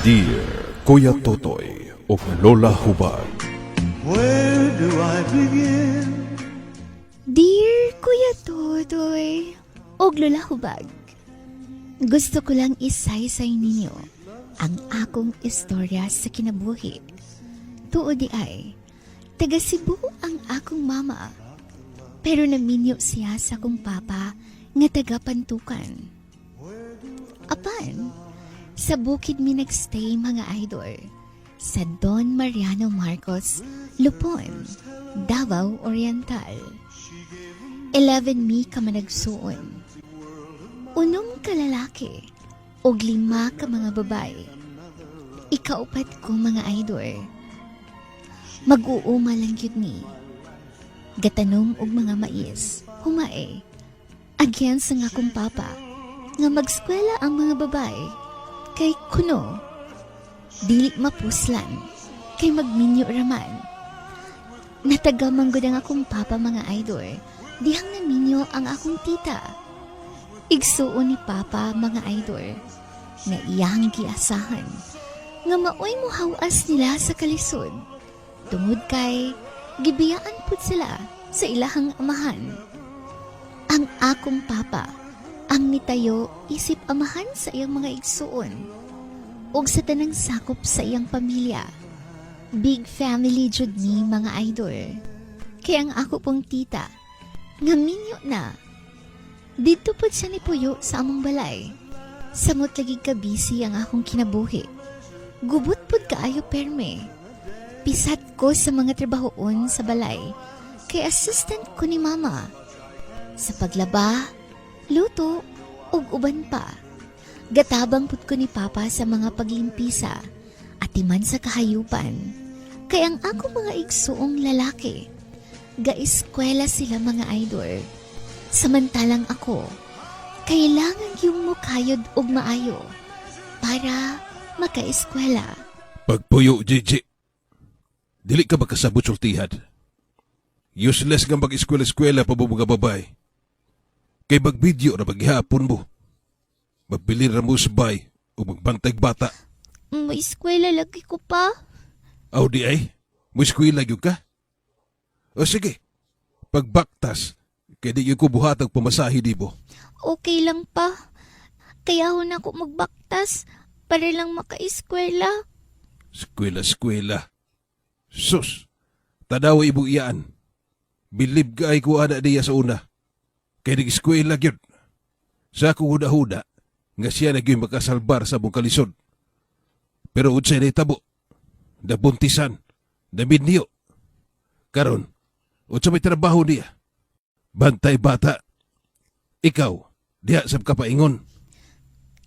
Dear Kuya Totoy ug Lola Hubag. Where do I begin? Dear Kuya Totoy, og Lola Hubag, gusto ko lang isaysay ninyo ang akong istorya sa kinabuhi. Tuod di ay, taga Cebu ang akong mama. Pero naminyo siya sa akong papa nga taga Pantukan. Apan, sa bukid mi nagstay, mga idol, sa Don Mariano Marcos, Lupon, Davao Oriental. 11 mi ka managsuon. 6 ka lalaki ug 5 ka mga babae. Ikaupat ko, mga idol. Mag-uuma lang gyud ni. Gatanom og mga mais, humae. Against ang akong papa, nga magskwela ang mga babae, kay kuno, dili mapuslan, kay magminyo raman. Natagamang gud ang akong papa, mga idol, dihang naminyo ang akong tita. Igsuon ni papa, mga idol, nga iyang giasahan, nga maoy mohawas nila sa kalisod, tungod kay gibiyaan pud sila sa ilahang amahan. Ang akong papa ang nitayo isip amahan sa iyang mga igsuon ug sa tanang sakop sa iyang pamilya. Big family jud ni, mga idol. Kaya ang ako pong tita, nga minyo na, didto pod siya ni puyo sa among balay. Samot lagi ka busy ang akong kinabuhi. Gubot pod kaayo perme. Pisat ko sa mga trabahoon sa balay, kay assistant ko ni mama. Sa paglaba, luto, ug uban pa. Gatabang pud ko ni papa sa mga paglimpisa, atiman sa kahayupan. Kay ang ako mga igsuong lalaki, ga-eskwela sila, mga idol. Samantalang ako, kailangan yung mukayod og maayo para makaeskwela. Pagpuyo, Gigi. Dili ka makasabot sultihan. Useless nga mag-eskwela-eskwela pa mo mga babae. Kay mag-video na maghihapon mo. Magbili ra mo sa bay o magbantay bata. May eskwela lagi ko pa. Aw di ay, mo eskwela gyud ka? O sige, pagbaktas, kay di gyud ko buhatag pamasahe di mo. Okay lang pa. Kaya ho na ako magbaktas para lang makaeskwela. Eskwela, eskwela. Sus, tanawa imong iyaan. Bilib ka ay ko ana niya sa una. Kay nag-eskwela gyud. Sa akong huda-huda, nga siya na gyud makasalbar sa among kalisod. Pero unsay nahitabo? Nabuntisan, naminyo. Karon, unsa may trabaho niya? Bantay bata. Ikaw, diha sa kapaingon.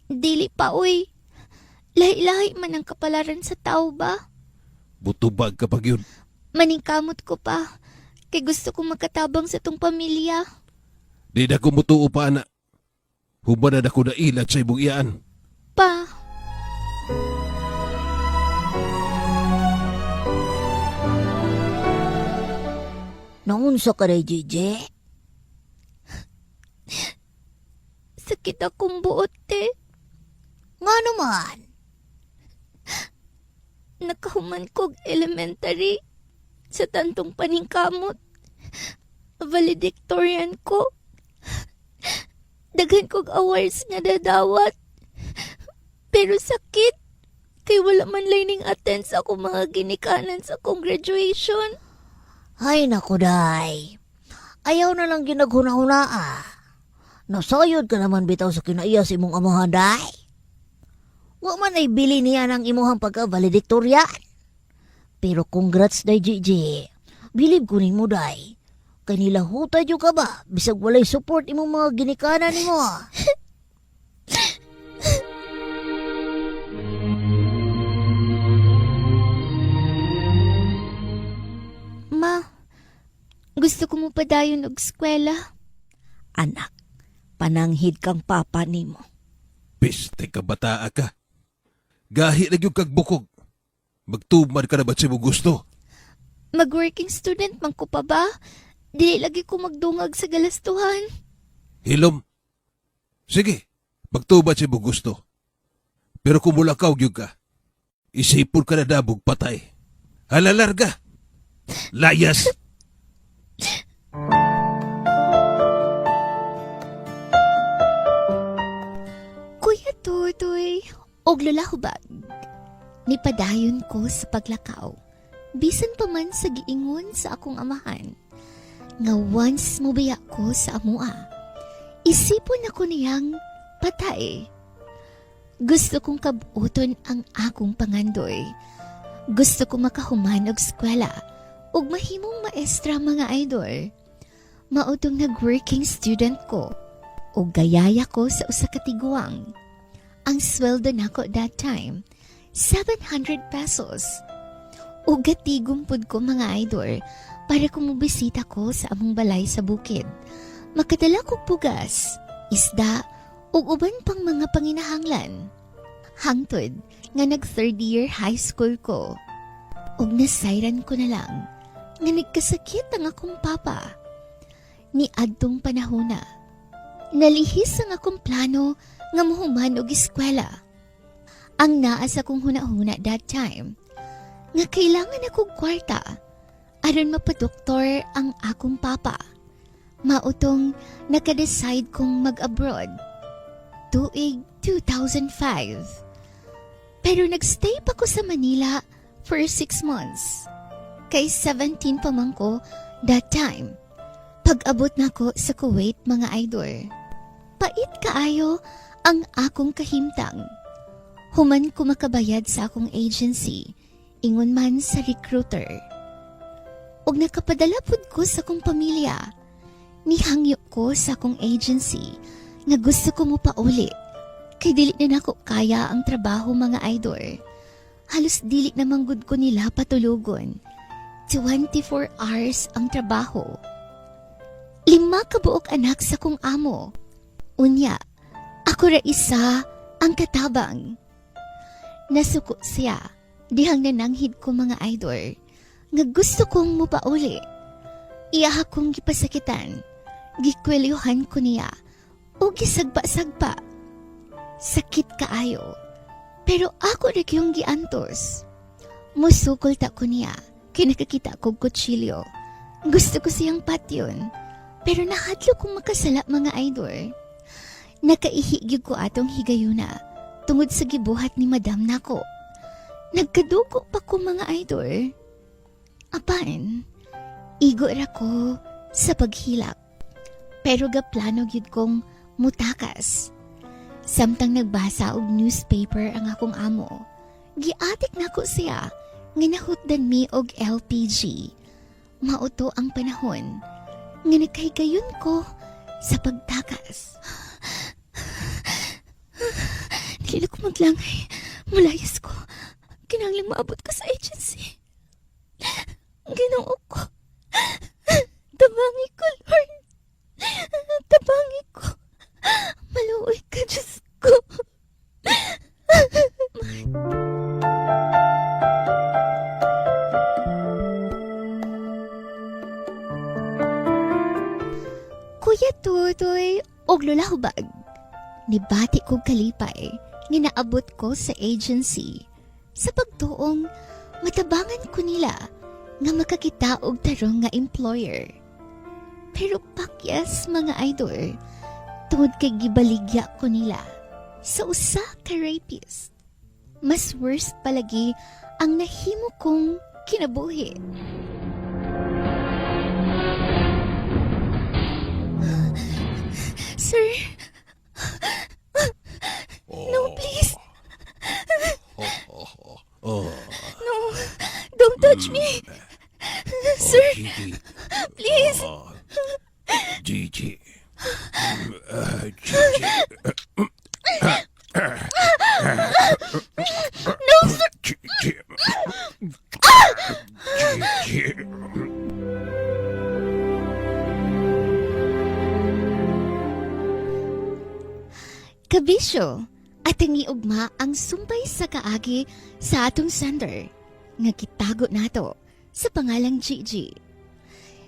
Dili pa, uy. Lahi-lahi man ang kapalaran sa tao ba? Butubag ka pag yun. Maningkamot ko pa. Kay gusto kong makatabang sa tong pamilya. Di na ko mutuo pa, ana. Human na ako nailat sa imong iyaan. Pa. Naunsa ka rin, JJ? Sakit akong buot, te. Nga naman. Nakahuman kog elementary sa tantong paningkamot. Valedictorian ko. Daghan kog awards nga dadawat. Pero sakit. Kay wala man ning attend sa akong mga ginikanan sa akong graduation. Ay, naku, day. Ayaw na lang ginaghuna-huna, ah. Nasayod ka naman bitaw sa kinaiya sa imong amahan, day. Wa man ay bili niya ng imuhang pagka-valedictorian. Pero congrats, day, JJ. Bilib ko nimo, day. Kay nilahuta jud ka ba? Bisag walay support imong mga ginikanan nimo. Ma, gusto ko mo padayon og eskwela. Anak, pananghid kang papa nimo. Piste ka bataa ka. Gahi na gyud kag bukog. Magtuman ka na ba't sa imong gusto? Mag-working student man ko pa ba? Dili lagi ko magdungag sa galastuhan. Hilom. Sige, magtuman sa imong gusto. Pero kung mulakaw gyud ka, Isipon ka na dabog patay. Halalarga. Layas. Kuya Totoy, og Lola Hubag. Nipadayon ko sa paglakaw. Bisan pa man sa giingon sa akong amahan. Nga once mobiya ko sa amua, isipon ako niyang patay. Gusto kong kabuton ang akong pangandoy. Gusto ko makahuman og eskwela ug mahimong maestra, mga idol. Mautong nag-working student ko o gayaya ko sa usa ka tiguang. Ang sweldo nako that time, 700 pesos. Ug gatigom pud ko, mga idol, para kumubisita ko sa among balay sa bukid. Makadala kog bugas, isda, ug uban pang mga panginahanglan. Hangtod nga nag third year high school ko. Ug nasayran ko na lang nga nagkasakit ang akong papa. Ni adtong panahona, nalihis ang akong plano nga muhuman og eskwela. Ang naa sa akong huna-huna that time, nga kailangan akong kwarta aron mapadoktor ang akong papa. Mautong nakadecide kong mag-abroad. Tuig 2005. Pero nagstay pa ko sa Manila for 6 months. Kay 17 pa man ko that time. Pag-abot nako sa Kuwait, mga idol, pait kaayo ang akong kahimtang. Human ko makabayad sa akong agency, ingon man sa recruiter. Ug nakapadala pud ko sa akong pamilya. Nihangyo ko sa akong agency nga gusto ko mo pauli. Kay dili na nako kaya ang trabaho, mga idol. Halos dili na manggud ko nila patulugon. 24 hours ang trabaho. 5 ka buok anak sa kong amo. Unya, ako ra isa ang katabang. Nasuko siya, dihang nananghid ko, mga idol, nga gusto kong mupauli. Iya akong gipasakitan, gikwelyuhan ko niya, o gisagpa-sagpa. Sakit kaayo, pero ako ra yung giantos. Musukol ta ko niya, kinakakita kog kutsilyo. Gusto ko siyang patyon, pero nahadlok kong makasala, mga idol. Nakaihi gyud ko atong higayuna tungod sa gibuhat ni Madam nako. Nagkadugo pa ko, mga idol. Apan, igo ra ko sa paghilak. Pero gaplano gyud kong mutakas. Samtang nagbasa og newspaper ang akong amo, giatik nako siya nga nahutdan mi og LPG. Mauto ang panahon nga nagkahigayon ko sa pagtakas. Dili ko maglangay. Mulayas ko. Kinahanglang maabot ko sa agency. Ginoo ko. Tabangi ko, Lord. Tabangi ko. Maluoy ka, Diyos ko. Kuya Tutoy, og Lola Hubag. Nibati kog kalipay nga naabot ko sa agency sa pagtuong matabangan ko nila nga makakita og tarong nga employer. Pero pakyas, mga idol, tungod kay gibaligya ko nila sa usa ka rapist. Mas worst palagi ang nahimo kong kinabuhi. Sir, no, please. Oh, No, don't touch me. Sir, Gigi. please. Oh, Gigi. Gigi. No, sir. Gigi. Gigi. Kabisyo, at ang iugma ang sumpay sa kaagi sa atong sender nga gitago nato sa pangalang Gigi.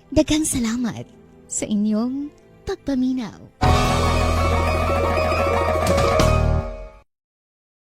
Daghang salamat sa inyong pagpaminaw.